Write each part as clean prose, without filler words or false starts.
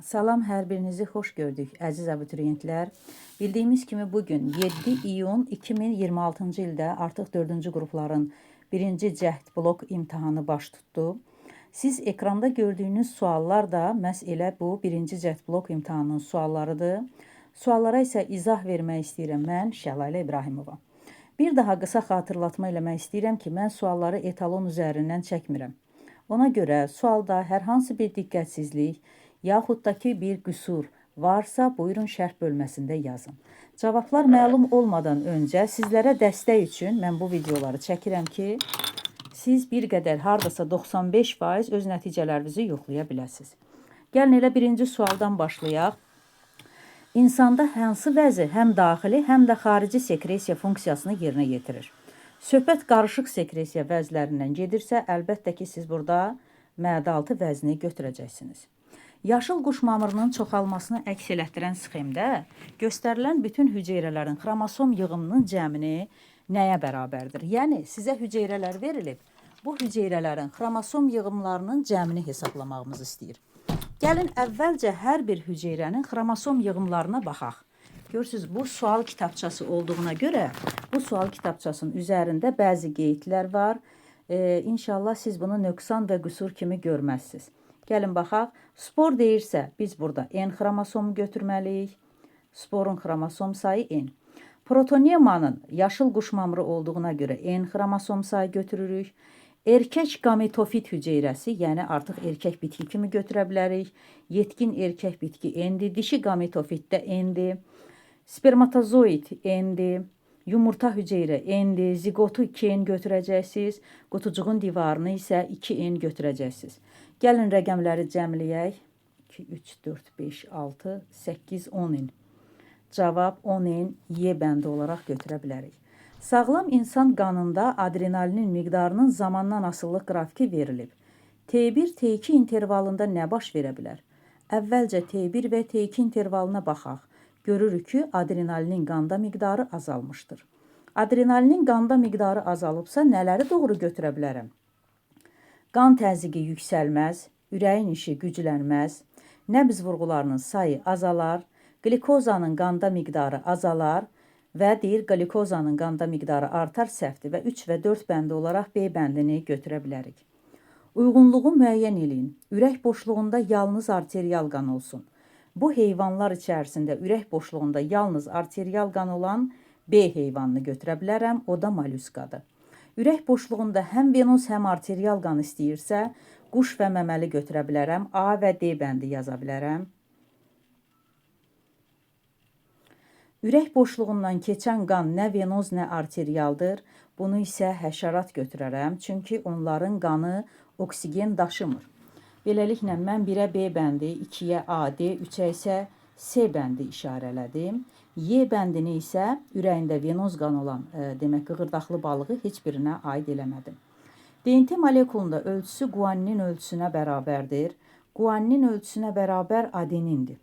Salam, hər birinizi xoş gördük, əziz abituriyentlər. Bildiyimiz kimi bugün 7 iyun 2026-cı ildə artıq 4-cü qrupların birinci cəhd blok imtahanı baş tutdu. Siz ekranda gördüyünüz suallar da məhz elə bu birinci cəhd blok imtahanının suallarıdır. Suallara isə izah vermək istəyirəm mən, Şəlalə İbrahimova. Bir daha qısa xatırlatma eləmək istəyirəm ki, mən sualları etalon üzərindən çəkmirəm. Ona görə sualda hər hansı bir diqqətsizlik, yaxud da ki, bir qüsur varsa, buyurun şərh bölməsində yazın. Cavablar məlum olmadan öncə sizlərə dəstək üçün mən bu videoları çəkirəm ki, siz bir qədər hardasa 95% öz nəticələrinizi yoxlaya biləsiniz. Gəlin elə birinci sualdan başlayaq. İnsanda hansı vəzi həm daxili, həm də xarici sekresiya funksiyasını yerinə yetirir? Söhbət qarışıq sekresiya vəzlərindən gedirsə, əlbəttə ki, siz burada mədə-altı vəzini götürəcəksiniz. Yaşıl quş mamırının çoxalmasını əks elətdirən sxemdə göstərilən bütün hüceyrələrin xromosom yığımının cəmini nəyə bərabərdir? Yəni, sizə hüceyrələr verilib, bu hüceyrələrin xromosom yığımlarının cəmini hesablamağımızı istəyir. Gəlin, əvvəlcə hər bir hüceyrənin xromosom yığımlarına baxaq. Görürsünüz, bu sual kitabçası olduğuna görə bu sual kitabçasının üzərində bəzi qeydlər var. İnşallah siz bunu nöqsan və qüsur kimi görməzsiniz. Gəlin baxaq. Spor deyirsə, biz burada N xromosomu götürməliyik. Sporun xromosom sayı N. Protonemanın yaşıl quş mamırı olduğuna görə N xromosom sayı götürürük. Erkək qametofit hüceyrəsi, yəni artıq erkək bitki kimi götürə bilərik. Yetkin erkək bitki N-dir. Dişi qametofitdə N-dir. Spermatozoid N-dir. Yumurta hüceyrə N-dir. Zigotu 2N götürəcəksiniz. Qutucuğun divarını isə 2N götürəcəksiniz. Gəlin rəqəmləri cəmləyək. 2, 3, 4, 5, 6, 8, 10 N. Cavab 10 N Y bəndi olaraq götürə bilərik. Sağlam insan qanında adrenalinin miqdarının zamandan asılılıq qrafiki verilib. T1, T2 intervalında nə baş verə bilər? Əvvəlcə T1 və T2 intervalına baxaq. Görürük ki, adrenalinin qanda miqdarı azalmışdır. Adrenalinin qanda miqdarı azalıbsa, nələri doğru götürə bilərəm? Qan təzyiqi yüksəlməz, ürəyin işi güclənməz, nəbz vurğularının sayı azalar, qlikozanın qanda miqdarı azalar və deyir, qlikozanın qanda miqdarı artar səhvdir və 3 və 4 bəndi olaraq B bəndini götürə bilərik. Uyğunluğu müəyyən eləyin. Ürək boşluğunda yalnız arterial qan olsun. Bu heyvanlar içərisində ürək boşluğunda yalnız arterial qan olan B heyvanını götürə bilərəm, o da molüskadır. Ürək boşluğunda həm venoz, həm arterial qan istəyirsə, quş və məməli götürə bilərəm. A və D bəndi yaza bilərəm. Ürək boşluğundan keçən qan nə venoz, nə arterialdır. Bunu isə həşərat götürərəm, çünki onların qanı oksigen daşımır. Beləliklə, mən 1-ə B bəndi, 2-yə A, D, 3-ə isə C bəndi işarələdim. Y bəndini isə ürəyində venoz qan olan, demək, qığırdaqlı balığı heç birinə aid eləmədim. DNT molekulunda ölçüsü guaninin ölçüsünə bərabərdir. Guaninin ölçüsünə bərabər adenindir.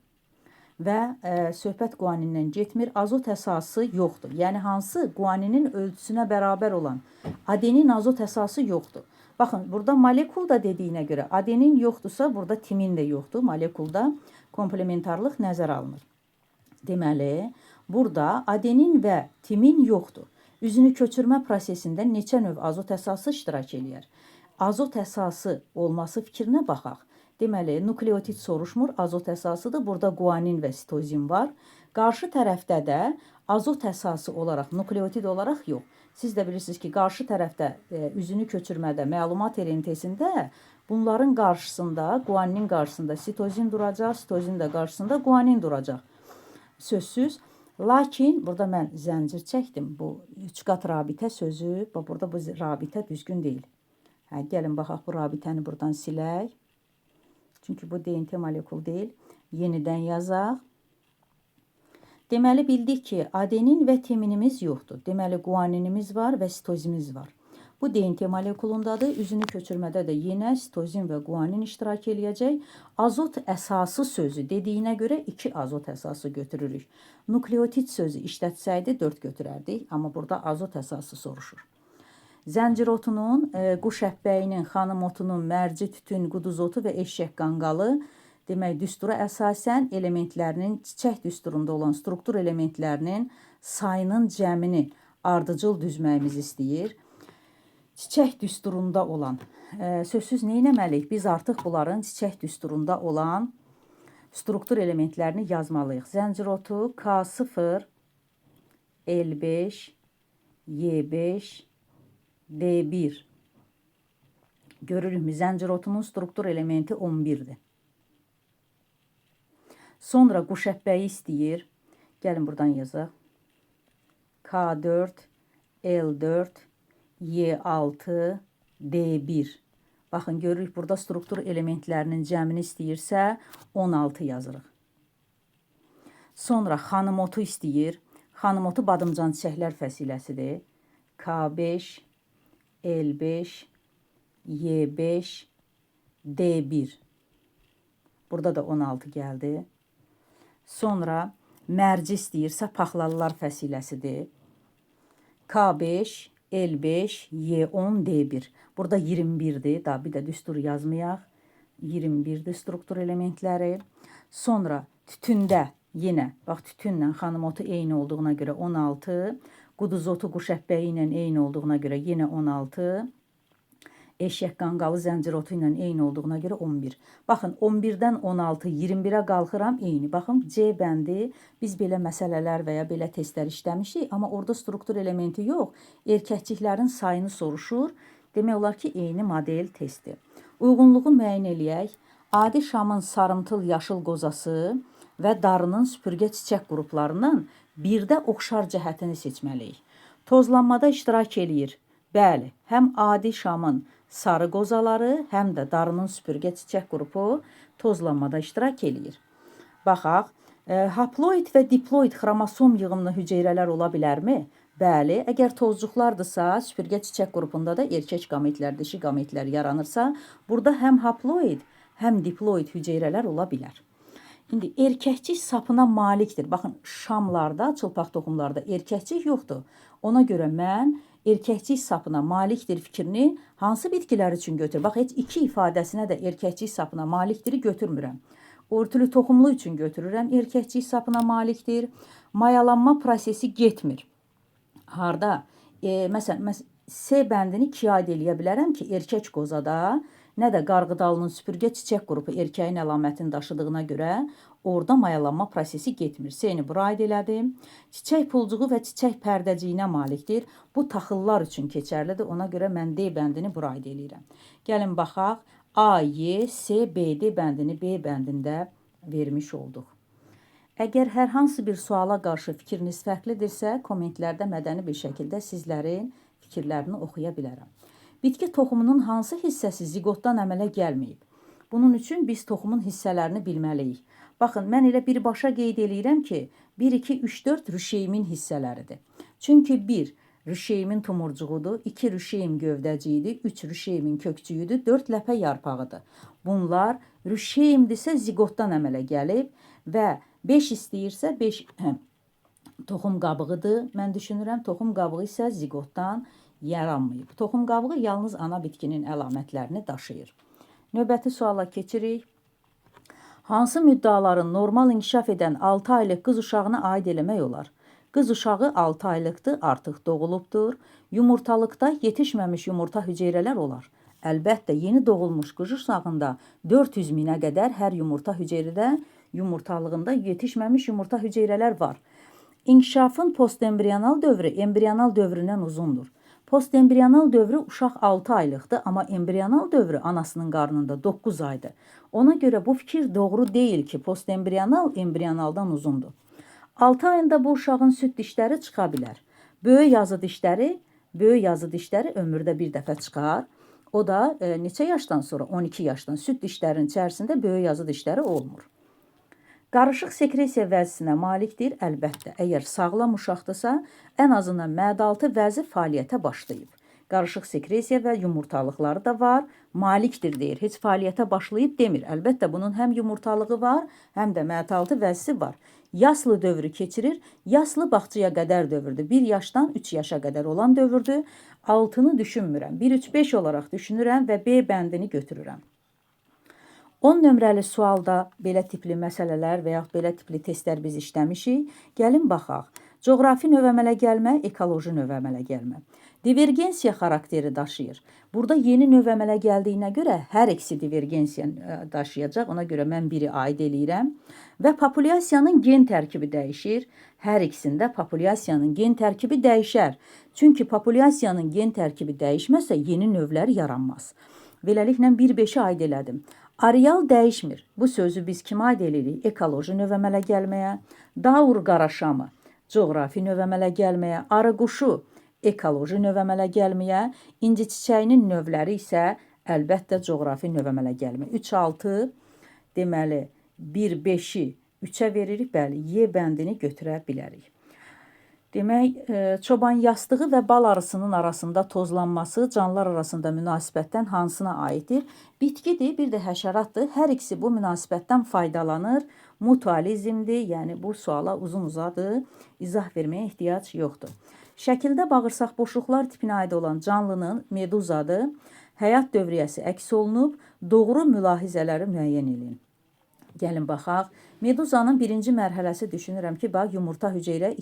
Və söhbət guanindən getmir. Azot əsası yoxdur. Yəni, hansı guaninin ölçüsünə bərabər olan adenin azot əsası yoxdur. Baxın, burada molekul da dediyinə görə adenin yoxdursa, burada timin də yoxdur. Molekulda komplementarlıq nəzərə alınır. Deməli, burada adenin və timin yoxdur. Üzünü köçürmə prosesində neçə növ azot əsası iştirak eləyər? Azot əsası olması fikrinə baxaq. Deməli, nukleotid soruşmur, azot əsasıdır. Burada guanin və sitozin var. Qarşı tərəfdə də azot əsası olaraq, nukleotid olaraq yox. Siz də bilirsiniz ki, qarşı tərəfdə üzünü köçürmədə, məlumat RNT-sində bunların qarşısında, guaninin qarşısında sitozin duracaq, sitozin də qarşısında guanin duracaq. Sözsüz. Lakin burada mən zəncir çəkdim. Bu üç qat rabitə sözü, burada bu rabitə düzgün deyil. Hə, gəlin baxaq bu rabitəni buradan silək. Çünki bu DNT molekul deyil. Yenidən yazaq. Deməli, bildik ki, adenin və timinimiz yoxdur. Deməli, guaninimiz var və sitozimiz var. Bu DNT molekulundadır. Üzünü köçürmədə də yenə sitozin və guanin iştirak eləyəcək. Azot əsası sözü dediyinə görə 2 azot əsası götürürük. Nukleotid sözü işlətsəydi 4 götürərdik. Amma burada azot əsası soruşur. Zəncir otunun, quş əppəyinin, xanım otunun, mərci tütün, quduz otu və eşək qanqalı Demək, düstura əsasən elementlərinin çiçək düsturunda olan struktur elementlərinin sayının cəmini ardıcıl düzməyimizi istəyir. Çiçək düsturunda olan, sözsüz nə etməliyik? Biz artıq bunların çiçək düsturunda olan struktur elementlərini yazmalıyıq. Zəncirotu K0, L5, Y5, D1. Görürük zəncirotunun struktur elementi 11-dir. Sonra quşəbbəyi istəyir. Gəlin buradan yazaq. K4, L4, Y6, D1. Baxın, görürük burada struktur elementlərinin cəmini istəyirsə 16 yazırıq. Sonra xanımotu istəyir. Xanımotu badımcan çiçəklər fəsiləsidir. K5, L5, Y5, D1. Burada da 16 gəldi. Sonra mərci istəyirsə paxlalılar fəsiləsidir. K5, L5, Y10, D1. Burada 21-dir. Daha bir də düstur yazmayaq. 21-dir struktur elementləri. Sonra tütündə yenə, bax tütünlə xanımotu eyni olduğuna görə 16, quduzotu quşəbbəyi ilə eyni olduğuna görə yenə 16, eşək qanqalı zəncirotu ilə eyni olduğuna görə 11. Baxın, 11-dən 16, 21-ə qalxıram eyni. Baxın, C bəndi biz belə məsələlər və ya belə testlər işləmişik, amma orada struktur elementi yox, erkəkciklərin sayını soruşur. Demək olar ki, eyni model testi. Uyğunluğu müəyyən eləyək. Adi şamın sarımtıl yaşıl qozası və darının süpürgə çiçək qruplarının birdə oxşar cəhətini seçməliyik. Tozlanmada iştirak eləyir. Bəli, həm adi şamın sarı qozaları, həm də darının süpürgə çiçək qrupu tozlanmada iştirak eləyir. Baxaq, haploid və diploid xromosom yığımlı hüceyrələr ola bilərmi? Bəli, əgər tozcuqlardırsa, süpürgə çiçək qrupunda da erkək qametlər, dişi qametlər yaranırsa, burada həm haploid, həm diploid hüceyrələr ola bilər. İndi erkəkcik sapına malikdir. Baxın, şamlarda, çılpaq toxumlarda erkəkcik yoxdur. Ona görə mən erkəkcik sapına malikdir fikrini hansı bitkilər üçün götür? Bax, heç iki ifadəsinə də erkəkcik sapına malikdiri götürmürəm. Örtülü toxumlu üçün götürürəm, erkəkcik sapına malikdir. Mayalanma prosesi getmir. Harda? Məsələn, C bəndini ikiyə aid eləyə bilərəm ki, erkək qozada nə də qarğıdalının süpürgə çiçək qrupu erkəyin əlamətini daşıdığına görə orada mayalanma prosesi getmir. C-ni bura aid elədim. Çiçək pulcuğu və çiçək pərdəciyinə malikdir. Bu taxıllar üçün keçərlidir. Ona görə mən D bəndini bura aid eləyirəm. Gəlin baxaq. A, Y, S, B, D bəndini B bəndində vermiş olduq. Əgər hər hansı bir suala qarşı fikriniz fərqlidirsə, kommentlərdə mədəni bir şəkildə sizlərin fikirlərini oxuya bilərəm. Bitki toxumunun hansı hissəsi ziqotdan əmələ gəlməyib? Bunun üçün biz toxumun hissələrini bilməliyik. Baxın, mən elə birbaşa qeyd eləyirəm ki, 1, 2, 3, 4 rüşeyimin hissələridir. Çünki 1 rüşeyimin tumurcuğudur, 2 rüşeyim gövdəciyidir, 3 rüşeyimin kökçüyüdür, 4 ləpə yarpağıdır. Bunlar rüşeyimdirsə ziqotdan əmələ gəlib və 5 istəyirsə 5 toxum qabığıdır. Mən düşünürəm, toxum qabığı isə ziqotdan yaranmayıb. Toxum qabığı yalnız ana bitkinin əlamətlərini daşıyır. Növbəti suala keçirik. Hansı müddəaların normal inkişaf edən 6 aylıq qız uşağına aid eləmək olar? Qız uşağı 6 aylıqdır, artıq doğulubdur. Yumurtalıqda yetişməmiş yumurta hüceyrələr olar. Əlbəttə, yeni doğulmuş qız uşağında 400 minə qədər hər yumurta hüceyrədə yumurtalığında yetişməmiş yumurta hüceyrələr var. İnkişafın postembrional dövrü embrional dövründən uzundur. Postembrional dövrü uşaq 6 aylıqdır, amma embrional dövrü anasının qarnında 9 aydır. Ona görə bu fikir doğru deyil ki, postembrional embrionaldan uzundur. 6 ayında bu uşağın süd dişləri çıxa bilər. Böyük yazı dişləri ömürdə bir dəfə çıxar. O da neçə yaşdan sonra? 12 yaşdan süd dişlərinin içərisində böyük yazı dişləri olmur. Qarışıq sekresiya vəzisinə malikdir əlbəttə. Əgər sağlam uşaqdırsa, ən azından mədə-altı vəzi fəaliyyətə başlayıb. Qarışıq sekresiya və yumurtalıqları da var. Malikdir deyir. Heç fəaliyyətə başlayıb demir. Əlbəttə bunun həm yumurtalığı var, həm də mədə-altı vəzisi var. Yaslı dövrü keçirir. Yaslı bağçaya qədər dövrdür. 1 yaşdan 3 yaşa qədər olan dövrdür. 6-nı düşünmürəm. 1, 3, 5 olaraq düşünürəm və B bəndini götürürəm. 10 nömrəli sualda belə tipli məsələlər və yaxud belə tipli testlər biz işləmişik. Gəlin baxaq. Coğrafi növ əmələ gəlmə, ekoloji növ əmələ gəlmə. Divergensiya xarakteri daşıyır. Burada yeni növ əmələ gəldiyinə görə hər ikisi divergensiya daşıyacaq. Ona görə mən biri aid eləyirəm. Və populyasiyanın gen tərkibi dəyişir. Hər ikisində populyasiyanın gen tərkibi dəyişər. Çünki populyasiyanın gen tərkibi dəyişməsə yeni növlər yaranmaz. Beləliklə 1-5-i aid elədim. Areal dəyişmir. Bu sözü biz kimə aid eləyirik? Ekoloji növ əmələ gəlməyə. Daur qaraşamı coğrafi növ əmələ gəlməyə, arıquşu ekoloji növ əmələ gəlməyə, inci çiçəyinin növləri isə əlbəttə coğrafi növ əmələ gəlməyə. 3 6 deməli 1 5-i 3-ə veririk. Bəli, Y bəndini götürə bilərik. Demək, çoban yastığı və bal arısının arasında tozlanması canlılar arasında münasibətdən hansına aiddir? Bitkidir, bir də həşəratdır. Hər ikisi bu münasibətdən faydalanır. Mutualizmdir, yəni bu suala uzun-uzadı izah verməyə ehtiyac yoxdur. Şəkildə bağırsaq boşluqlar tipinə aid olan canlının meduzadır. Həyat dövriyyəsi əks olunub. Doğru mülahizələri müəyyən eləyin. Gəlin baxaq. Meduzanın birinci mərhələsi düşünürəm ki, bax yumurta hüceyrə,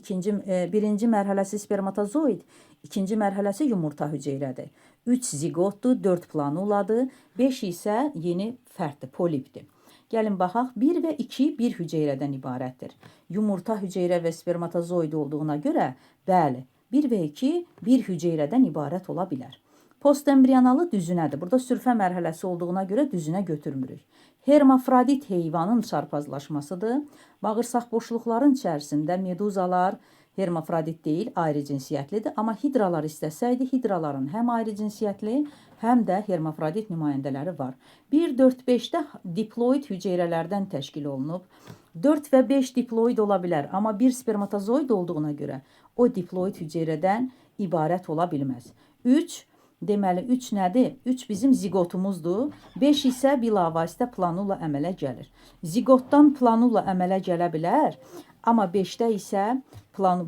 birinci mərhələsi spermatozoid, ikinci mərhələsi yumurta hüceyrədir. 3 ziqotdur, 4 planuladır, 5 isə yeni fərddir, polipdir. Gəlin baxaq, 1 və 2 bir hüceyrədən ibarətdir. Yumurta hüceyrə və spermatozoid olduğuna görə, bəli, 1 və 2 bir hüceyrədən ibarət ola bilər. Postembrionalı düzünədir. Burada sürfə mərhələsi olduğuna görə düzünə götürmürük. Hermafrodit heyvanın çarpazlaşmasıdır. Bağırsaq boşluqların içərisində meduzalar hermafrodit deyil, ayrı cinsiyyətlidir. Amma hidralar istəsəydi, hidraların həm ayrı cinsiyyətli, həm də hermafrodit nümayəndələri var. 1, 4, 5-də diploid hüceyrələrdən təşkil olunub. 4 və 5 diploid ola bilər, amma bir spermatozoid olduğuna görə o diploid hüceyrədən ibarət ola bilməz. 3, deməli 3 nədir? 3 bizim ziqotumuzdur. 5 isə bilavasitə planula əmələ gəlir. Ziqotdan planula əmələ gələ bilər, amma 5-də isə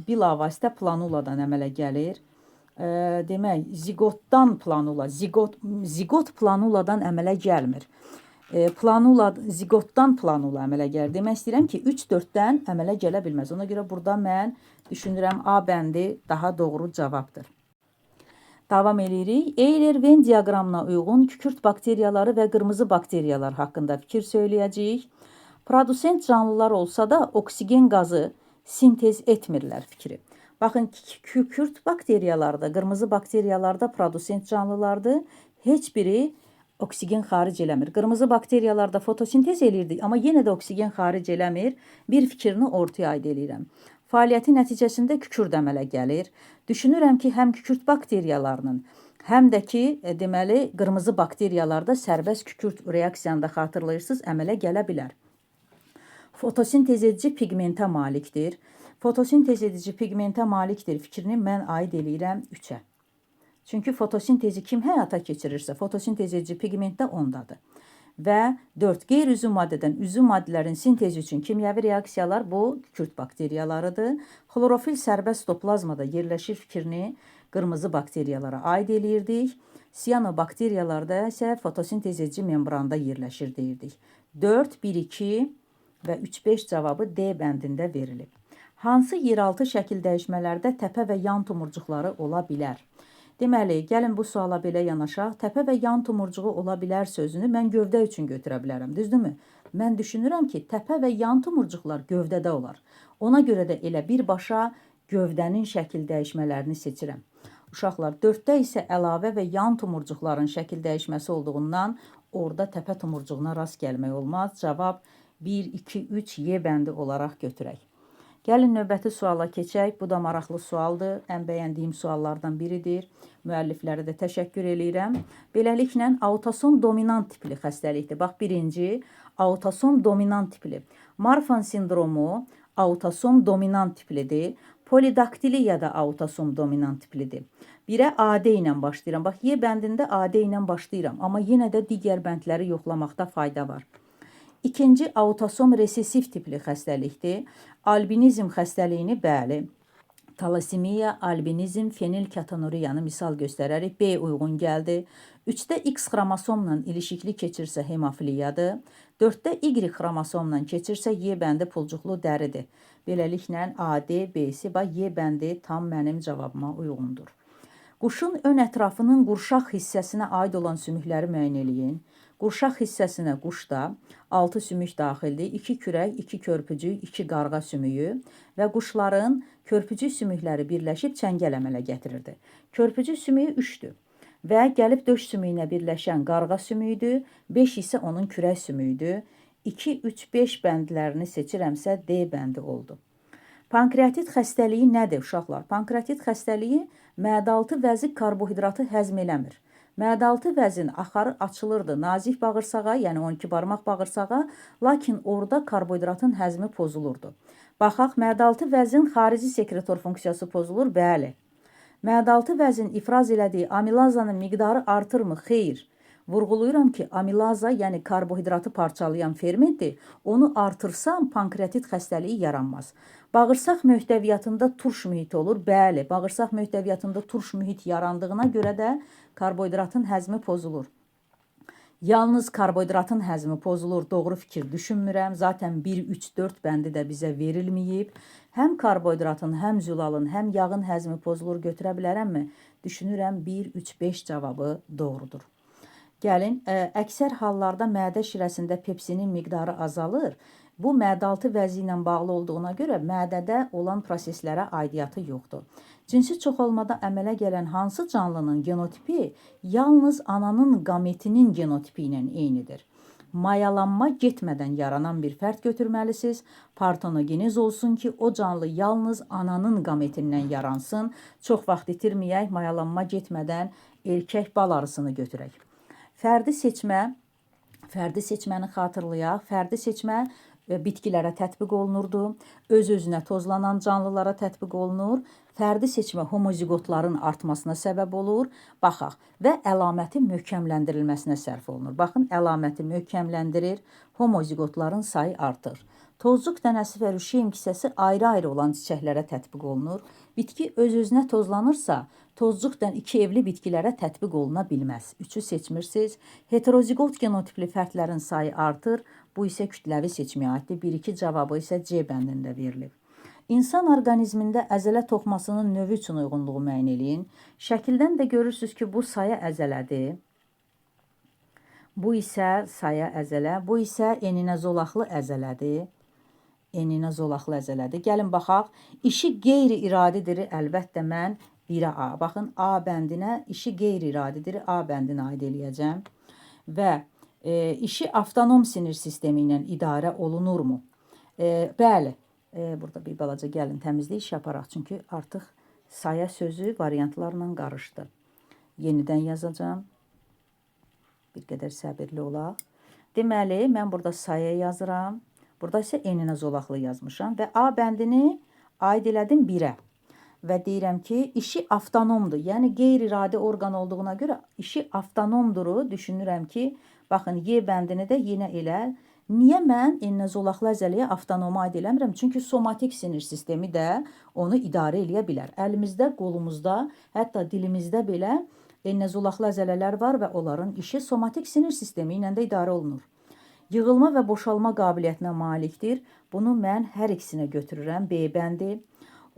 bilavasitə planuladan əmələ gəlir. Demək, ziqotdan planula, ziqot planuladan əmələ gəlmir. Ziqotdan planula əmələ gəlir. Demək istəyirəm ki, 3-4-dən əmələ gələ bilməz. Ona görə burada mən düşünürəm A bəndi daha doğru cavabdır. Davam eləyirik. Euler-Venn diaqramına uyğun kükürt bakteriyaları və qırmızı bakteriyalar haqqında fikir söyləyəcəyik. Produsent canlılar olsa da oksigen qazı sintez etmirlər fikri. Baxın, kükürt bakteriyalarda, qırmızı bakteriyalarda produsent canlılardır. Heç biri oksigen xaric eləmir. Qırmızı bakteriyalarda fotosintez eləyirdi, amma yenə də oksigen xaric eləmir. Bir fikrini ortaya aid eləyirəm. Fəaliyyəti nəticəsində kükürt əmələ gəlir. Düşünürəm ki, həm kükürt bakteriyalarının, həm də ki, deməli, qırmızı bakteriyalarda sərbəst kükürt reaksiyanda xatırlayırsınız, əmələ gələ bilər. Fotosintez edici pigmentə malikdir. Fotosintez edici pigmentə malikdir fikrini mən aid eləyirəm 3-ə. Çünki fotosintezi kim həyata keçirirsə, fotosintez edici pigment də ondadır. Və 4 qeyri-üzv maddədən üzv maddələrin sintezi üçün kimyəvi reaksiyalar bu kükürt bakteriyalarıdır. Xlorofil sərbəst stoplazmada yerləşir fikrini qırmızı bakteriyalara aid eləyirdik. Siyanobakteriyalarda isə fotosintez edici membranda yerləşir deyirdik. 4, 1, 2 və 3, 5 cavabı D bəndində verilib. Hansı yeraltı şəkil dəyişmələrdə təpə və yan tumurcuqları ola bilər? Deməli, gəlin bu suala belə yanaşaq. Təpə və yan tumurcuğu ola bilər sözünü mən gövdə üçün götürə bilərəm, düzdürmü? Mən düşünürəm ki, təpə və yan tumurcuqlar gövdədə olar. Ona görə də elə birbaşa gövdənin şəkil dəyişmələrini seçirəm. Uşaqlar, 4-də isə əlavə və yan tumurcuqların şəkil dəyişməsi olduğundan orada təpə tumurcuğuna rast gəlmək olmaz. Cavab 1, 2, 3 Y bəndi olaraq götürək. Gəlin növbəti suala keçək. Bu da maraqlı sualdır. Ən bəyəndiyim suallardan biridir. Müəlliflərə də təşəkkür eləyirəm. Beləliklə, autosom dominant tipli xəstəlikdir. Bax, birinci, autosom dominant tipli. Marfan sindromu autosom dominant tiplidir. Polidaktiliya da autosom dominant tiplidir. Birə AD ilə başlayıram. Bax, Y bəndində AD ilə başlayıram. Amma yenə də digər bəndləri yoxlamaqda fayda var. İkinci autosom resesiv tipli xəstəlikdir. Albinizm xəstəliyini, bəli, Talasemiya, albinizm, fenilketonuriyanı misal göstərərik. B uyğun gəldi. 3-də X xromosomla ilişikli keçirsə hemofiliyadır. 4-də Y xromosomla keçirsə Y bəndi pulcuqlu dəridir. Beləliklə A, D, B-si və Y bəndi tam mənim cavabıma uyğundur. Quşun ön ətrafının qurşaq hissəsinə aid olan sümükləri müəyyən eləyin. Qurşaq hissəsinə quşda 6 sümük daxildir. 2 kürək, 2 körpücük, 2 qarğa sümüyü və quşların körpücük sümükləri birləşib çəngəl əmələ gətirirdi. Körpücük sümüyü 3-dür və gəlib döş sümüyünə birləşən qarğa sümüyüdür. 5 isə onun kürək sümüyüdür. 2, 3, 5 bəndlərini seçirəmsə D bəndi oldu. Pankreatit xəstəliyi nədir uşaqlar? Pankreatit xəstəliyi mədə-altı vəzi karbohidratı həzm eləmir. Mədə-altı vəzin axarı açılırdı nazik bağırsağa, yəni 12 barmaq bağırsağa, lakin orada karbohidratın həzmi pozulurdu. Baxaq, mədə-altı vəzin xarici sekretor funksiyası pozulur? Bəli. Mədə-altı vəzin ifraz elədiyi amilazanın miqdarı artırmı? Xeyr. Vurğuluyuram ki, amilaza, yəni karbohidratı parçalayan fermentdir. Onu artırsam pankreatit xəstəliyi yaranmaz. Bağırsaq möhtəviyyatında turş mühit olur. Bəli, bağırsaq möhtəviyyatında turş mühit yarandığına görə də karbohidratın həzmi pozulur. Yalnız karbohidratın həzmi pozulur, doğru fikir düşünmürəm. Zaten 1, 3, 4 bəndi də bizə verilməyib. Həm karbohidratın, həm zülalın, həm yağın həzmi pozulur götürə bilərəmmi? Düşünürəm 1, 3, 5 cavabı doğrudur. Gəlin, əksər hallarda mədə şirəsində pepsinin miqdarı azalır. Bu mədə-altı vəzi ilə bağlı olduğuna görə mədədə olan proseslərə aidiyyatı yoxdur. Cinsi çoxalmada əmələ gələn hansı canlının genotipi yalnız ananın qametinin genotipi ilə eynidir? Mayalanma getmədən yaranan bir fərd götürməlisiniz. Partenogenez olsun ki, o canlı yalnız ananın qametindən yaransın. Çox vaxt itirməyək, mayalanma getmədən erkək bal arısını götürək. Fərdi seçmə, fərdi seçməni xatırlayaq. Fərdi seçmə bitkilərə tətbiq olunurdu. Öz-özünə tozlanan canlılara tətbiq olunur. Fərdi seçmə homoziqotların artmasına səbəb olur. Baxaq və əlamətin möhkəmləndirilməsinə sərf olunur. Baxın, əlaməti möhkəmləndirir, homoziqotların sayı artır. Tozcuq dənəsi və rüşeym kisəsi ayrı-ayrı olan çiçəklərə tətbiq olunur. Bitki öz-özünə tozlanırsa, tozcuq iki evli bitkilərə tətbiq oluna bilməz. 3-ü seçmirsiniz. Heteroziqot genotipli fərdlərin sayı artır. Bu isə kütləvi seçməyə aiddir. 1-2 cavabı isə C bəndində verilib. İnsan orqanizmində əzələ toxumasının növü üçün uyğunluğu müəyyən eləyin. Şəkildən də görürsünüz ki, bu saya əzələdir. Bu isə saya əzələ, bu isə eninə zolaqlı əzələdir. Eninə zolaqlı əzələdir. Gəlin baxaq. İşi qeyri-iradidir. Əlbəttə mən 1-ə A. Baxın, A bəndinə işi qeyri-iradidir. A bəndinə aid eləyəcəm. Və işi avtonom sinir sistemi ilə idarə olunurmu? Bəli. Burada bir balaca gəlin təmizlik iş yaparaq. Çünki artıq saya sözü variantlarla qarışdı. Yenidən yazacağam. Bir qədər səbirli olaq. Deməli, mən burada saya yazıram. Burada isə eninə zolaqlı yazmışam və A bəndini aid elədim 1-ə. Və deyirəm ki, işi avtonomdur. Yəni qeyri-iradi orqan olduğuna görə işi avtonomduru düşünürəm ki, baxın Y bəndini də yenə elə. Niyə mən eninə zolaqlı əzələyə avtonoma aid eləmirəm? Çünki somatik sinir sistemi də onu idarə eləyə bilər. Əlimizdə, qolumuzda, hətta dilimizdə belə eninə zolaqlı əzələlər var və onların işi somatik sinir sistemi ilə də idarə olunur. Yığılma və boşalma qabiliyyətinə malikdir. Bunu mən hər ikisinə götürürəm. B bəndi.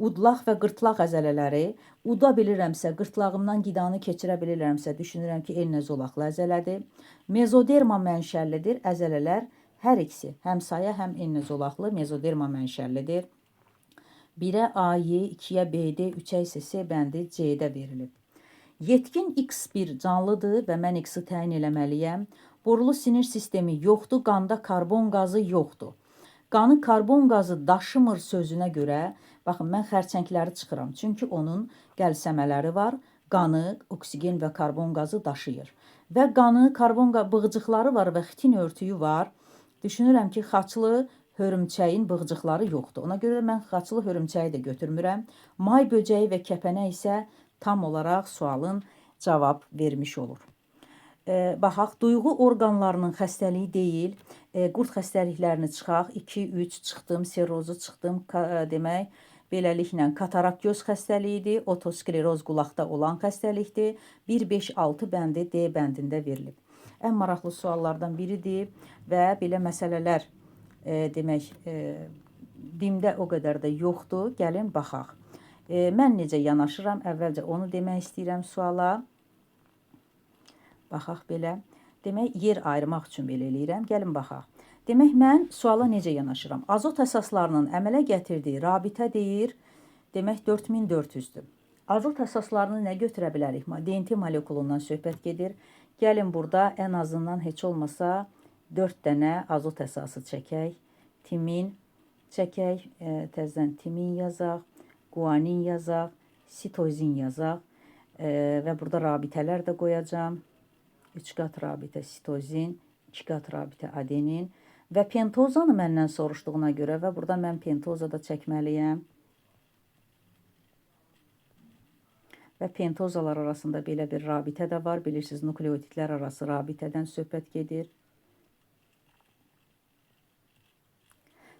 Udlaq və qırtlaq əzələləri. Uda bilirəmsə, qırtlağımdan qidanı keçirə bilirəmsə, düşünürəm ki, eninə zolaqlı əzələdir. Mezoderma mənşəlidir. Əzələlər hər ikisi, həm saya, həm eninə zolaqlı mezoderma mənşəlidir. 1-ə AY, 2-yə BD, 3-ə isə C bəndi C-də verilib. Yetkin X bir canlıdır və mən X-i təyin eləməliyəm. Borulu sinir sistemi yoxdur, qanda karbon qazı yoxdur. Qanı karbon qazı daşımır sözünə görə, baxın mən xərçəngləri çıxıram. Çünki onun qəlsəmələri var. Qanı oksigen və karbon qazı daşıyır. Və qanı karbon bığcıqları var və xitin örtüyü var. Düşünürəm ki, xaçlı hörümçəyin bığcıqları yoxdur. Ona görə mən xaçlı hörümçəyi də götürmürəm. May böcəyi və kəpənək isə tam olaraq sualın cavab vermiş olur. Baxaq, duyğu orqanlarının xəstəliyi deyil. Qurd xəstəliklərini çıxaq. 2, 3 çıxdım, serrozu çıxdım, demək. Beləliklə, katarak göz xəstəliyidir, otoskleroz qulaqda olan xəstəlikdir. 1, 5, 6 bəndi D bəndində verilib. Ən maraqlı suallardan biridir və belə məsələlər demək, DİM-də o qədər də yoxdur. Gəlin baxaq. Mən necə yanaşıram? Əvvəlcə onu demək istəyirəm suala. Baxaq belə. Demək, yer ayırmaq üçün belə eləyirəm. Gəlin baxaq. Demək, mən suala necə yanaşıram? Azot əsaslarının əmələ gətirdiyi rabitə deyir, demək 4400-dür. Azot əsaslarını nə götürə bilərik? DNT molekulundan söhbət gedir. Gəlin burada ən azından heç olmasa 4 dənə azot əsası çəkək. Timin çəkək, təzədən timin yazaq, guanin yazaq, sitozin yazaq və burada rabitələr də qoyacağam. 3 qat rabitə sitozin, 2 qat rabitə adenin. Və pentozanı məndən soruşduğuna görə və burada mən pentoza da çəkməliyəm. Və pentozalar arasında belə bir rabitə də var. Bilirsiniz, nukleotidlər arası rabitədən söhbət gedir.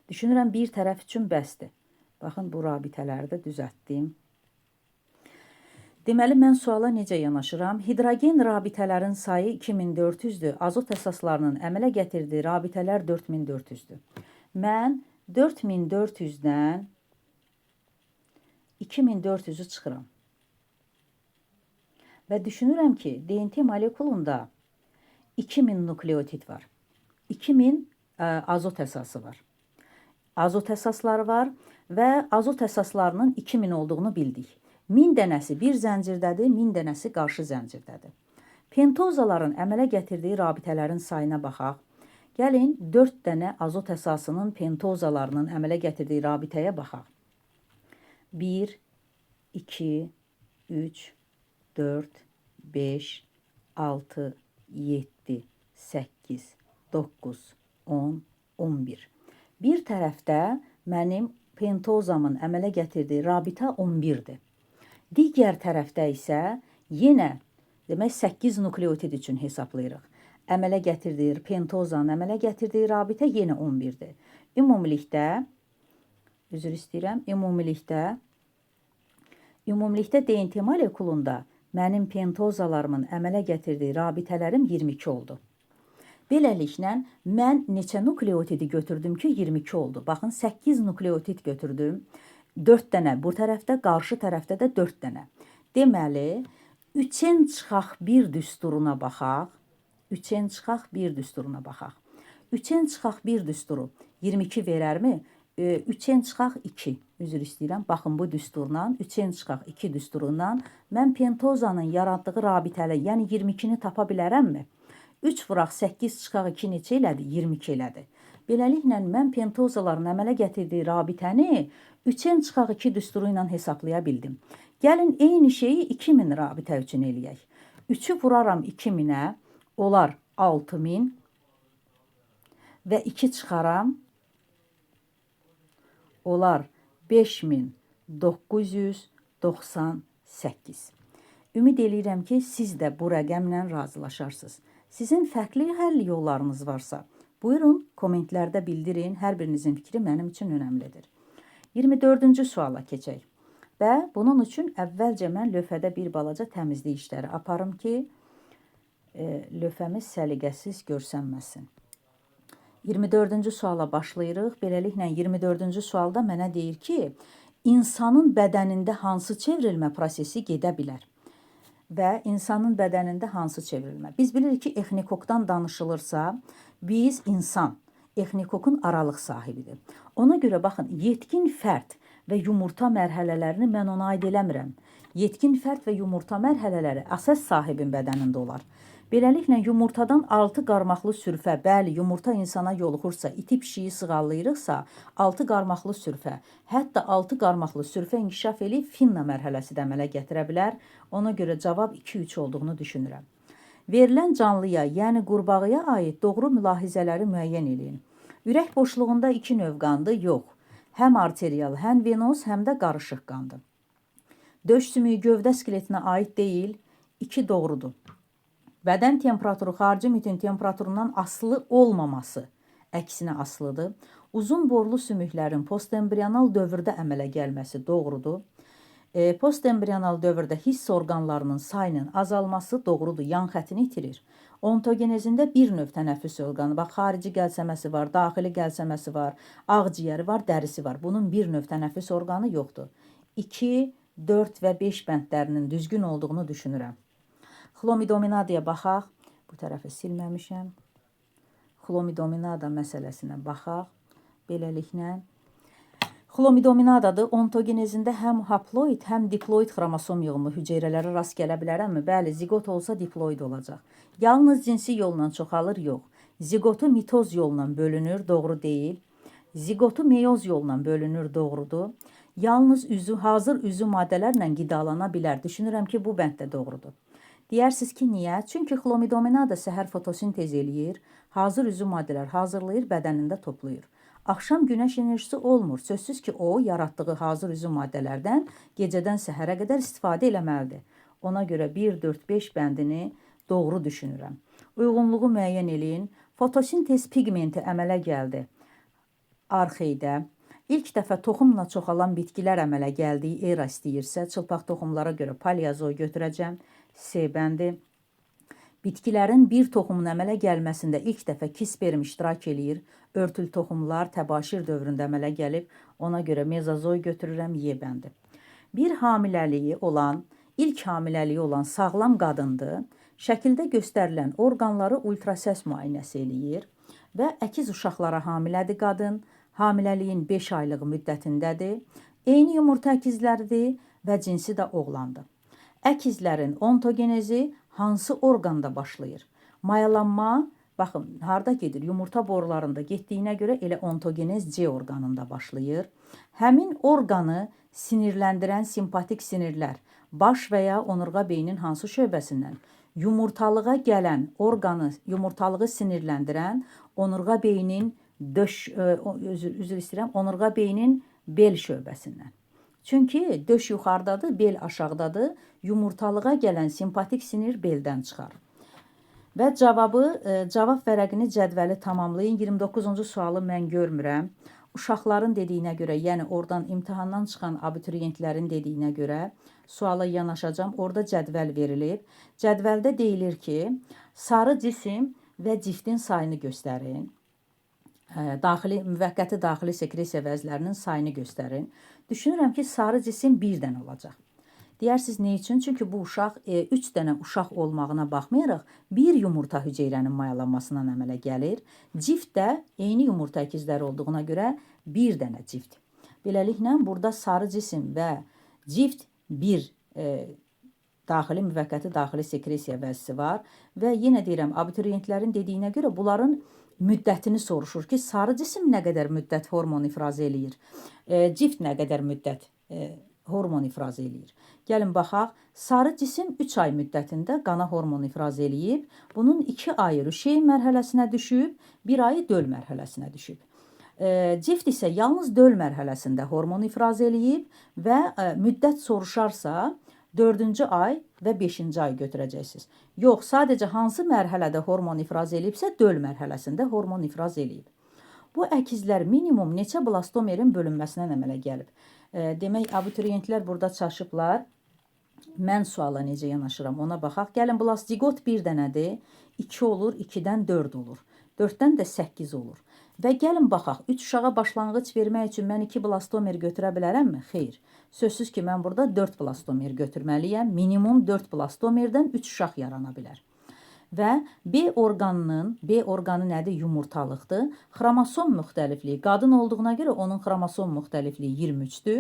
Düşünürəm, bir tərəf üçün bəsdir. Baxın, bu rabitələri də düzəltdim. Deməli, mən suala necə yanaşıram? Hidrogen rabitələrin sayı 2400-dür. Azot əsaslarının əmələ gətirdiyi rabitələr 4400-dür. Mən 4400-dən 2400-ü çıxıram. Və düşünürəm ki, DNT molekulunda 2000 nukleotid var. 2000 azot əsası var. Azot əsasları var və azot əsaslarının 2000 olduğunu bildik. 1000 dənəsi bir zəncirdədir, 1000 dənəsi qarşı zəncirdədir. Pentozaların əmələ gətirdiyi rabitələrin sayına baxaq. Gəlin 4 dənə azot əsasının pentozalarının əmələ gətirdiyi rabitəyə baxaq. 1, 2, 3, 4, 5, 6, 7, 8, 9, 10, 11. Bir tərəfdə mənim pentozamın əmələ gətirdiyi rabitə 11-dir. Digər tərəfdə isə yenə demək 8 nukleotid üçün hesablayırıq. Əmələ gətirdiyi pentozanın əmələ gətirdiyi rabitə yenə 11-dir. Ümumilikdə, üzr istəyirəm, ümumilikdə DNT molekulunda mənim pentozalarımın əmələ gətirdiyi rabitələrim 22 oldu. Beləliklə, mən neçə nukleotidi götürdüm ki, 22 oldu. Baxın, 8 nukleotid götürdüm. 4 dənə bu tərəfdə, qarşı tərəfdə də 4 dənə. Deməli, 3-ən çıxaq 1 düsturuna baxaq. 3-ən çıxaq 1 düsturuna baxaq. 3-ən çıxaq 1 düsturu 22 verərmi? 3-ən çıxaq 2. Üzr istəyirəm. Baxın, bu düsturla 3-ən çıxaq 2 düsturundan mən pentozanın yaratdığı rabitəli, yəni 22-ni tapa bilərəmmi? 3 vuraq 8 çıxaq 2 neçə elədi? 22 elədi. Beləliklə, mən pentozaların əmələ gətirdiyi rabitəni 3-ən çıxaq 2 düsturu ilə hesablaya bildim. Gəlin, eyni şeyi 2000 rabitə üçün eləyək. 3-ü vuraram 2000-ə, olar 6000 və 2 çıxaram, olar 5998. Ümid eləyirəm ki, siz də bu rəqəmlə razılaşarsınız. Sizin fərqli həll yollarınız varsa, buyurun, kommentlərdə bildirin. Hər birinizin fikri mənim üçün önəmlidir. 24-cü suala keçək. Və bunun üçün əvvəlcə mən lövhədə bir balaca təmizlik işləri aparım ki, lövhəmiz səliqəsiz görsənməsin. 24-cü suala başlayırıq. Beləliklə, 24-cü sualda mənə deyir ki, insanın bədənində hansı çevrilmə prosesi gedə bilər? Və insanın bədənində hansı çevrilmə? Biz bilirik ki, exnikokdan danışılırsa, biz insan exnikokun aralıq sahibidir. Ona görə baxın, yetkin fərd və yumurta mərhələlərini mən ona aid eləmirəm. Yetkin fərd və yumurta mərhələləri əsas sahibin bədənində olar. Beləliklə, yumurtadan 6 qarmaqlı sürfə, bəli, yumurta insana yoluxursa, iti pişiyi sığallayırıqsa, 6 qarmaqlı sürfə, hətta 6 qarmaqlı sürfə inkişaf eləyib finna mərhələsi də əmələ gətirə bilər. Ona görə cavab 2-3 olduğunu düşünürəm. Verilən canlıya, yəni qurbağaya aid doğru mülahizələri müəyyən eləyin. Ürək boşluğunda 2 növ qandır? Yox. Həm arterial, həm venoz, həm də qarışıq qandır. Döş sümüyü gövdə skeletinə aid deyil. 2 doğrudur. Bədən temperaturu xarici mühitin temperaturundan asılı olmaması. Əksinə asılıdır. Uzun borlu sümüklərin postembrional dövrdə əmələ gəlməsi doğrudur. Postembrional dövrdə hiss orqanlarının sayının azalması doğrudur, yan xəttini itirir. Ontogenezində bir növ tənəffüs orqanı, bax, xarici qəlsəməsi var, daxili qəlsəməsi var, ağciyəri var, dərisi var. Bunun bir növ tənəffüs orqanı yoxdur. 2, 4 və 5 bəndlərinin düzgün olduğunu düşünürəm. Xlomidominadaya baxaq. Bu tərəfi silməmişəm. Xlomidominada məsələsinə baxaq. Beləliklə, Xlomidominadadır. Ontogenezində həm haploid, həm diploid xromosom yığımı hüceyrələrə rast gələ bilərəmmi? Bəli, ziqot olsa diploid olacaq. Yalnız cinsi yolla çoxalır? Yox. Ziqotu mitoz yolla bölünür? Doğru deyil. Ziqotu meyoz yolla bölünür? Doğrudur. Yalnız hazır üzü maddələrlə qidalana bilər. Düşünürəm ki, bu bənd də doğrudur. Deyərsiniz ki, niyə? Çünki xlomidominada səhər fotosintez eləyir, hazır üzü maddələr hazırlayır, bədənində toplayır. Axşam günəş enerjisi olmur. Sözsüz ki, o, yaratdığı hazır üzüm maddələrdən gecədən səhərə qədər istifadə eləməlidir. Ona görə 1, 4, 5 bəndini doğru düşünürəm. Uyğunluğu müəyyən eləyin. Fotosintez pigmenti əmələ gəldi arxeydə. İlk dəfə toxumla çoxalan bitkilər əmələ gəldiyi era istəyirsə, çılpaq toxumlara görə paleozoy götürəcəm. S bəndi. Bitkilərin bir toxumun əmələ gəlməsində ilk dəfə kisperm iştirak eləyir. Örtül toxumlar təbaşir dövründə əmələ gəlib. Ona görə mezozoy götürürəm, Y bəndi. Bir hamiləliyi olan, ilk hamiləliyi olan sağlam qadındır. Şəkildə göstərilən orqanları ultrasəs müayinəsi eləyir və əkiz uşaqlara hamilədir qadın. Hamiləliyin 5 aylıq müddətindədir. Eyni yumurta əkizləridir və cinsi də oğlandır. Əkizlərin ontogenezi hansı orqanda başlayır? Mayalanma, baxın, harda gedir? Yumurta borularında getdiyinə görə elə ontogenez C orqanında başlayır. Həmin orqanı sinirləndirən simpatik sinirlər baş və ya onurğa beynin hansı şöbəsindən? Yumurtalığa gələn orqanı, yumurtalığı sinirləndirən onurğa beynin döş, üzr istəyirəm, onurğa beynin bel şöbəsindən. Çünki döş yuxarıdadır, bel aşağıdadır. Yumurtalığa gələn simpatik sinir beldən çıxar. Və cavab vərəqini cədvəli tamamlayın. 29-cu sualı mən görmürəm. Uşaqların dediyinə görə, yəni oradan imtahandan çıxan abituriyentlərin dediyinə görə suala yanaşacağam. Orada cədvəl verilib. Cədvəldə deyilir ki, sarı cisim və ciftin sayını göstərin. Daxili, müvəqqəti daxili sekresiya vəzlərinin sayını göstərin. Düşünürəm ki, sarı cisim bir dənə olacaq. Deyərsiniz, nə üçün? Çünki bu uşaq 3 dənə uşaq olmağına baxmayaraq bir yumurta hüceyrənin mayalanmasından əmələ gəlir. Cift də eyni yumurta əkizləri olduğuna görə bir dənə cift. Beləliklə, burada sarı cisim və cift bir daxili, müvəqqəti daxili sekresiya vəzisi var. Və yenə deyirəm, abituriyentlərin dediyinə görə bunların müddətini soruşur ki, sarı cisim nə qədər müddət hormon ifraz eləyir, cift nə qədər müddət hormon ifraz eləyir. Gəlin baxaq, sarı cisim 3 ay müddətində qana hormon ifraz eləyib, bunun 2 ayı rüşeym mərhələsinə düşüb, 1 ayı döl mərhələsinə düşüb. Cift isə yalnız döl mərhələsində hormon ifraz eləyib və müddət soruşarsa, 4-cü ay və 5-ci ay götürəcəksiniz. Yox, sadəcə hansı mərhələdə hormon ifraz eləyibsə, döl mərhələsində hormon ifraz eləyib. Bu əkizlər minimum neçə blastomerin bölünməsindən əmələ gəlib? Demək, abituriyentlər burada çaşıblar. Mən suala necə yanaşıram, ona baxaq. Gəlin, blastziqot bir dənədir. 2 olur, 2-dən 4 olur. 4-dən də 8 olur. Və gəlin baxaq, 3 uşağa başlanğıc vermək üçün mən 2 blastomer götürə bilərəmmi? Xeyr. Sözsüz ki, mən burada 4 blastomer götürməliyəm. Minimum 4 blastomerdən 3 uşaq yarana bilər. Və B orqanının, B orqanı nədir? Yumurtalıqdır. Xromosom müxtəlifliyi, qadın olduğuna görə onun xromosom müxtəlifliyi 23-dür.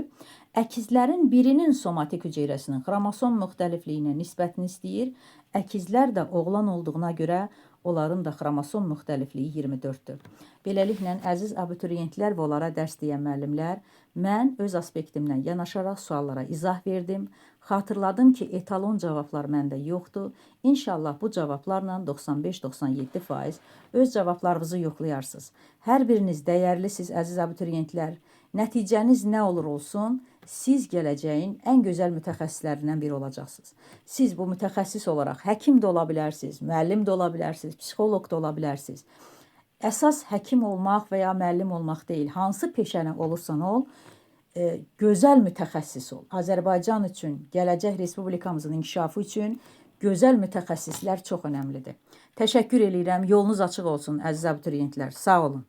Əkizlərin birinin somatik hüceyrəsinin xromosom müxtəlifliyinə nisbətini istəyir. Əkizlər də oğlan olduğuna görə onların da xromosom müxtəlifliyi 24-dür. Beləliklə, əziz abituriyentlər və onlara dərs deyən müəllimlər, mən öz aspektimdən yanaşaraq suallara izah verdim. Xatırladım ki, etalon cavablar məndə yoxdur. İnşallah bu cavablarla 95-97% öz cavablarınızı yoxlayarsınız. Hər biriniz dəyərlisiniz, əziz abituriyentlər. Nəticəniz nə olur olsun, siz gələcəyin ən gözəl mütəxəssislərindən biri olacaqsınız. Siz bu mütəxəssis olaraq həkim də ola bilərsiniz, müəllim də ola bilərsiniz, psixoloq da ola bilərsiniz. Əsas həkim olmaq və ya müəllim olmaq deyil. Hansı peşəni olursan ol, gözəl mütəxəssis ol. Azərbaycan üçün, gələcək respublikamızın inkişafı üçün gözəl mütəxəssislər çox önəmlidir. Təşəkkür eləyirəm. Yolunuz açıq olsun, əziz abituriyentlər. Sağ olun.